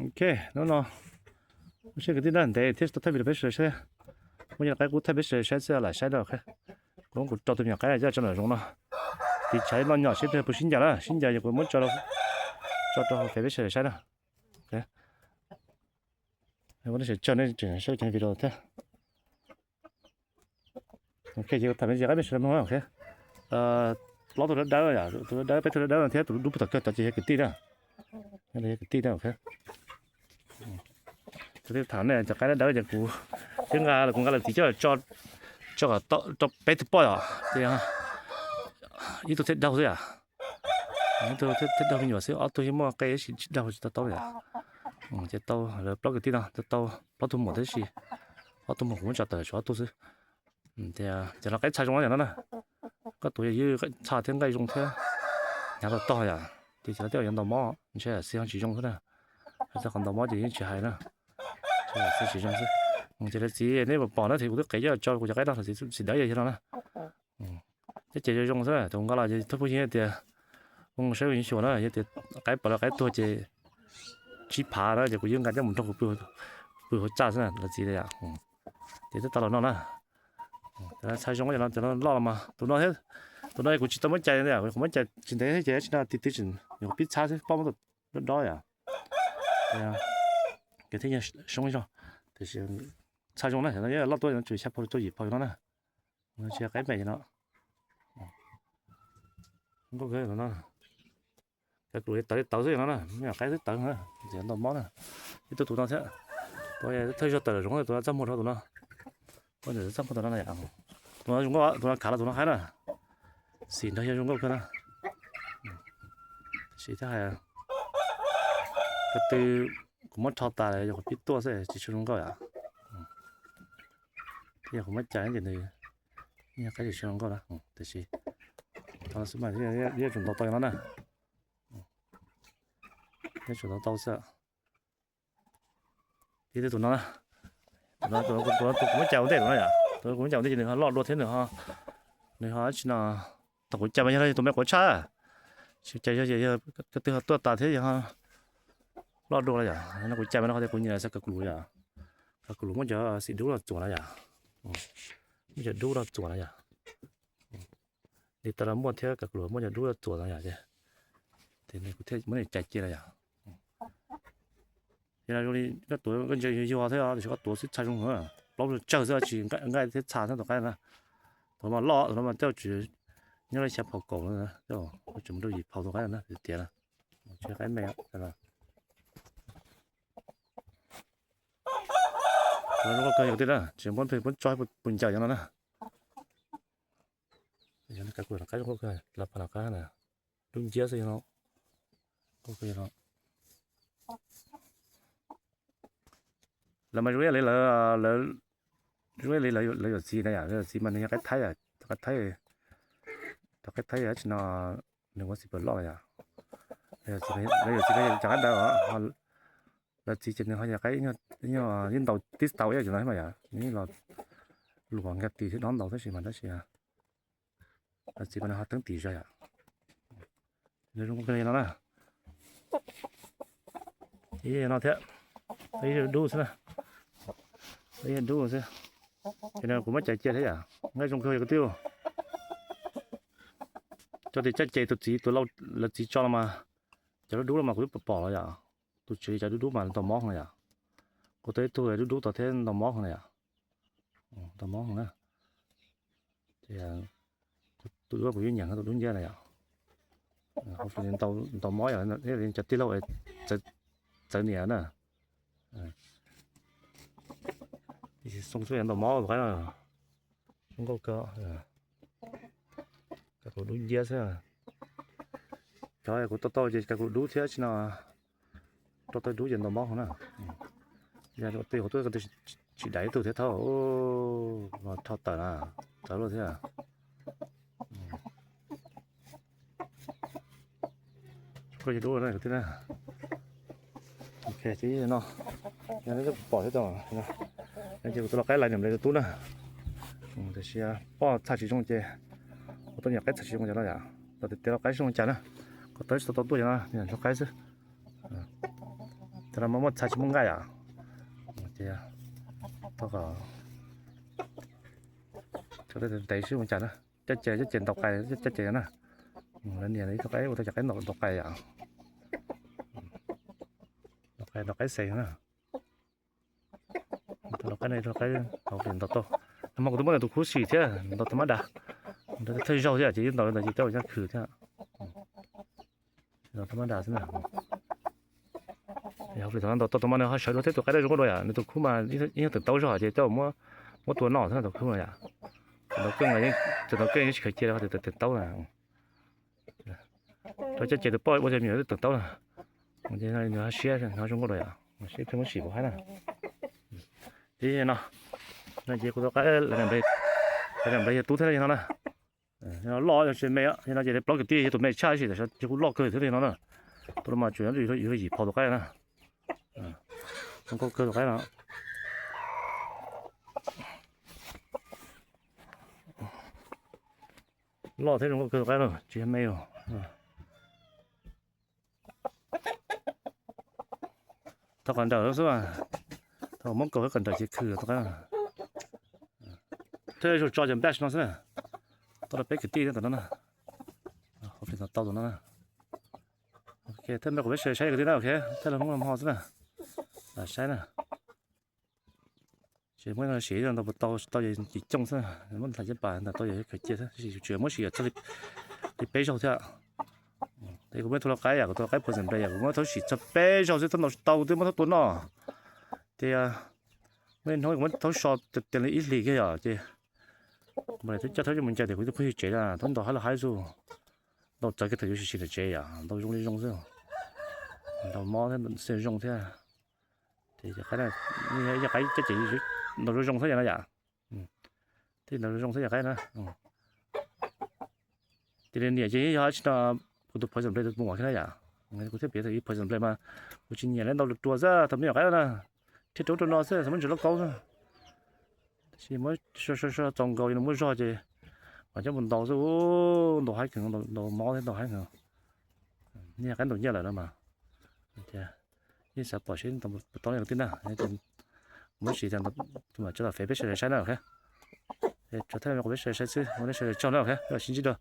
Ok, hnub no muaj siab kwv tij na, ntev thiab tau thaij video peb sawv daws saib. Muaj nyuag qaib qub thaij peb sawv daws saib xwb, lam saib na. Kuv, kuv rau tus me nyuam qaib coj tso nram zoov no, tiv tshav noj nyom seb puas sib ncaws na, sib ncaws ces kuv muab tso rau hauv Face peb sawv daws saib na. Ua nej sawv daws tseem saib cov video thiab. Ok, ces tham me ntsis qaib peb sawv daws mloog na. Plaub tug dawb dawb yom, tus dawb dawb, peb tug dawb dawb no thiab tus dub puag tom kawg cov ces yog kwv tij na. Yog kwv tij na. Kuv thiaj tham nej cov qaib dawb dawb ces kuv twb nqa, kuv nqa lawv txiv coj tso, tso rau peb tug poj yom, ces ib tug thiaj daug xwb yom. Ib tug thiaj daug me nyuam xwb, ob tug yeej muaj qe tab sis tsis daug, tsis tau taub yom. Ces tau lawv plaub kwv tij no tau plaub tug muam tab sis ob tug muam kuv muab tso tawm tshuav ob tug xwb. Ces no qaib txha zoo na yom no na. Koj tuav yog ywj txha thiab nqaij zoo thiab hnyav tau tog yom, ces cov no tej zaum yuav ntaus mob, ntshe xis ho tsis zoo xwb na. Txog qhov ntaus mob ces yeej tsis hais na. Xis tsis zoo xwb. Ces lawv txiv nej pom pom na, ces kuv twb qev coj tso kuv cov qaib no, lawv txiv xim dawb yog no na. Cov ces zoo zoo xwb, tus nqa los ces thawj phooj ywg tias, saib yeej xyuas na, yog tias qaib pom lawv qaib tuag ces tsib phav na, ces kuv yeej nqa coj mus nrog kuv pw hauv txaj xwb na, lawv txiv yom. Ces twb tau los no na. Txha zoo no, cov no loj los mas tus no, tus no kuv tsis tau muab cais, kuv muab cais tsis ntev thiab ces tsis no ti ti tseem nyuam qhuav pib txhab xwb, pob muab dob dob yom. Ces thiaj soob zog, tiam sis txha zoo na, no loj tuaj no tsum xya phau rau yim phau no na. Tsis qaib me no. Nkauj kawg no. Kav kwm tawv li tawv xwb no na, me nyuam qaib xwb tawv na, ntxim ntaus mob na. Ib tug tus no thiab, thawj zog tawm zoov tus no txaj muag rau tus no. Ua ntawm txaj muag tus no na yom. Tus no zoo nkauj, tus no khav los tus no haib na. Xim nrog yog zoo nkauj kawg na. Tab sis thiab hais ko tw, kuv muab rho tas yog kuv pib tuaj xwb tsis tshua zoo nkauj yom. Thiab yog kuv muab cais ces nws yeej qaib tsis tshua zoo nkauj na, tiam sis tau xwb mas yeej tsum ntaus tau no na. Yeej tsum ntaus tau xwb. Ib tug tus no, tus no tus kuv muab cais ua ntej tus no yom, tus kuv muab cais ua ntej ces nws ho loj dua thiab nws ho, nws ho tsis no, thaum kuv cais mas yog tus me quav tshaj, tsis cais yog ko tw ho tuaj tas thiab yog loj dua lawm yom. No kuv cais mas no qhov tias kuv nyiam xav kav kwm yom, kav kwm muab cov xim dub los txuas na yom, muab cov dub los txuas na yom. Li tas los muaj thiab kav kwm muab cov dub los txuas na yom, ces kuv thiaj muab nws cais cia na yom. Ces zoo li koj tuav koj ntsia yuag yuag thiab tiam sis koj tuav xwb txha zoo, plaub tsawg xwb tsis nqaij thiab txha thiab tus qaib na. Tus no mas loj, tus no mas tej zaum tsis nyob li xya phau kaum, tej zaum mus rau yim phau tus qaib na, tias na. Tsis qaib me. Zoo nkauj kawg yog kwv tij na, tsis muab peg muab tso puas ncaws cov no na. Yog no kav kwm qaib zoo nkauj kawg, lawv pab no qab na, dub nciab xwb yog no. Nkauj kawg yog no. Lawv mas zoo ib yam li lawv, zoo ib yam li lawv yawm txiv na yom, lawv yawm txiv mas nws yog qaib thaib, qaib thaib, cov qaib thaib yog tsis no nws ua xim pawg loj yom. Lawv yawm txiv, lawv yawm txiv cov qaib ntawd os, lawv txiv ces nws ho yog qaib, yeej ntaus tib tau ib yam li no mas yom, nws yeej los luam nkag tis thiab dob ntaus tab sis mas tab sis lawv txiv mas nws ho teeb tim zog yom. Zoo li no na. Ib no thiab, ib dub xwb na, ib dub xwb. Ces no kuv muab cais cia thiab yom, nqaij zoo kawg yog kwv tij. Cov tias caj ces tus txiv tus, lawv txiv tso los mas cov dub dub los mas kuv twb pom pom los yom. Tus tsev cov dub dub mas ntaus mob heev na yom. Kuv tau ib tug dub dub tod thiab ntaus mob heev na yom. Ntaus mob heev na. Tus dub kuv yeej nyiam tus dub nciab na yom. Hopefully ntaus mob yom, cov tij laug txawv niam na. Xoo xwb ntaus mob tus qaib no, zoo nkauj kawg. Kav kwm dub nciab xwb. Cov kuv tau tau ces kav kwm dub thiab tsis no, rau tau dub ces ntaus mob heev na. Yog tej hauv tuaj tsis dai ib tug thiab thaub, los rho tawm na, tawv luaj thiab. Koj yog dub na kwv tij na. Ok, ces no, yog nej pom thiab tau, ces kuv tus lau qaib lais niam lawv tus tub na. Tiam sis poj txha tsis zoo ces, kuv tus me nyuam qaib txha tsis zoo ces no yom, los tias lau qaib zoo cas na, kuv tau tsis tau tau tuaj ces no, me nyuam ntsuag qaib xwb. Tam no muaj txha tsis muaj nqaij yom. Tau kom ntev xwb ua cas na. Coj ces, coj ces ntaus qais, coj ces na. Lawv nias ib tug qaib ua tau cov qaib ntaus, ntaus qais yom. Ntaus qais, ntaus qaib xeem na. Ntaus qaib no, ntaus qaib hauv pem ntaus tau. Nag hmo kuv twb muab nws tus khub sim thiab, ntaus tau mab das. Ntaus thawj zaug thiab ces yeej ntaus li ntawd ces coj ua nyob khwv thiab. Ntaus tau mab das xwb na. Hauv pem thaum ntaus tau tus mas nws ho sawv dua thiab, tus qaib dawb zoo nkauj dua yom, nws tus khub mas ib nyuag teev taub zog ces coj muab, muab tua noj xwb na tus khub no yom. Tus ntaus keej, tus ntaus keej yeej tsis khaws cia li ho tus teev taub na. Rau coj ces tus poj ua cov me nyuam teev taub na. Nws ho siab, nws ho zoo nkauj dua yom, siab pheej muab sim puas haib na. Ces no, no ces kuv tau qaib, lawv niam nplawg yawg tub thiab no na. Loj yog tsis me, no ces plaub kwv tij yog tus me tshaj ib sim, ces kuj loj kawg thiab li no na. Tus no mas tsuas yog yim phaus tus qaib na. Zoo nkauj kawg tus qaib no. Loj thiab zoo nkauj kawg tus qaib no, tsis yog me. Thov kom nrawm xwb, thov muab kaus kom nrawm ces khwv tus qaib. Thiab zaug tso cov batch no xwb na. Tau rau peb kwv tij tom no na. Hopefully tau tus no na. Thiaj me kuv peb sawv saib kwv tij na, ok, thiaj los hnub hmo xwb na. Saib na. Ces muab no siv ntau puas tau, tsis tau ces cim cooj xwb, muab hlais caj pas ntawm tau yog khaws cia xwb, tsis muab siv txog li peb zaug thiab. Ces kuv muab thaub lau qaib yom, kuv thaub lau qaib poison blade yom, kuv muab thaub siv txog peb zaug xwb, thaub ntaus tsis tau kuv twb muab thaub tua noj. Ces muaj ib hnub kuv muab thaub so tias li ib hlis kiag yom, ces kuv mam li twb coj thaub coj mus ncaws tias kuv twb pheej yig tsev na, thaub ntaus haib los haib xwb. Ntaus txawv kiag thaum yuav sim sim ntawm tsev yom, ntaus zoo li zoo xwb. Ntaus mob thiab, xwb zoo thiab. Ces cov qaib, cov qaib coj ces ntaus zoo zoo xwb yom no yom. Thiaj ntaus zoo zoo xwb cov qaib na. Ces li niam ces yog tsis no, kuv tus poison blade tus muam kiag na yom. Kuv thiaj piav thaum ub poison blade mas kuv tsis nyiam li ntau lus rua xwb, thaum me nyuam qaib na, thiaj rau rau no xwb, thaum muaj ntsis loj kaub xwb. Tab sis muab so so so txaus nkaus li no muaj zog ces mam coj mus ntaus xwb, ntaus haib kawg, ntaus mob thiab ntaus haib kawg. Niag qaib ntaus nyiaj lawm no mas. Yeej xav pom seb ntaus puas tau li kwv tij na. Muab siv tas, tus mam tso tom fev peb sawv daws saib na, ok. Tso thiab, peb sawv daws saib xwb, ua nej sawv daws tsaug na, ok, sib ntsib dua.